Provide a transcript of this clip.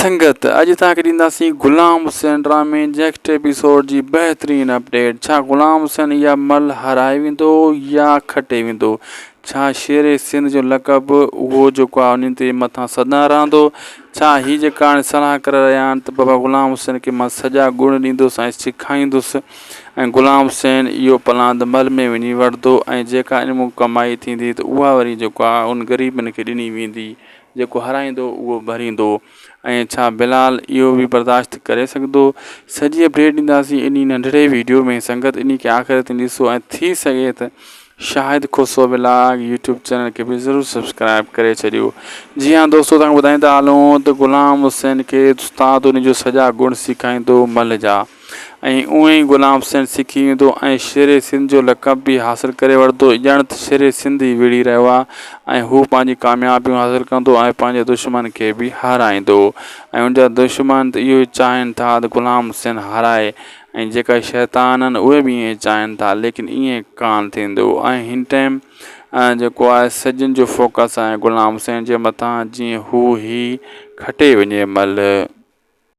سنگت اڄ توهان کي ڏينداسين غلام حسين ڊرامي جي نيڪسٽ ايپيسوڊ جي بهترين اپڊيٽ ڇا غلام حسين اها مل هارائي ويندو يا کٽي ويندو ڇا شير سنڌ جو لقب اهو جيڪو آهي انهن تي مٿان سدا رهندو ڇا هي جيڪا هاڻي صلاح ڪري رهيا آهن ته بابا غلام حسين کي مان سڄا گڻ ڏيندس ۽ سکائيندس ۽ غلام حسين اهو پلاند مل ۾ وڃي وڙهندو ۽ جيڪا ان مون ڪمائي ٿيندي ته اها وري جيڪو آهي ان غريبن کي ڏني ويندي جيڪو هارائيندو اهو ڀريندو ۽ ڇا بلال اهو به برداشت ڪري سگهندو؟ سڄي اپڊيٽ ڏينداسين انهي ننڍڙي ويڊيو ۾ سنگت انهي کي آخر تائين ڏسو ۽ ٿي سگهي ته Shahid Khoso vlog YouTube channel کي به ضرور سبسڪرائب ڪري ڇڏيو جي ها دوستو توهان کي ٻڌائيندا هلون ته غلام حسين کي استاد ان جو سڄا گڻ سيکاريندو ملهه جا ۽ اونئن ئي غلام حسين سکي ويندو ۽ شير سنڌ جو لقب به حاصل ڪري وٺندو. ڄڻ ته شير سنڌ ئي وڙهي رهيو آهي ۽ هو پنهنجي ڪاميابيون حاصل ڪندو ۽ پنهنجي دشمن کي به هارائيندو ۽ ان جا دشمن ته اهو ئي چاهين ٿا ته غلام حسين هارائي ۽ جيڪا شيطان آهن اهي به ائين ئي چاهين ٿا ليڪن ائين ڪانه ٿيندو ۽ هن ٽائيم جيڪو آهي سڄن جو فوڪس آهي غلام حسين جي مٿان جيئن هو هي کٽي وڃي ملهه.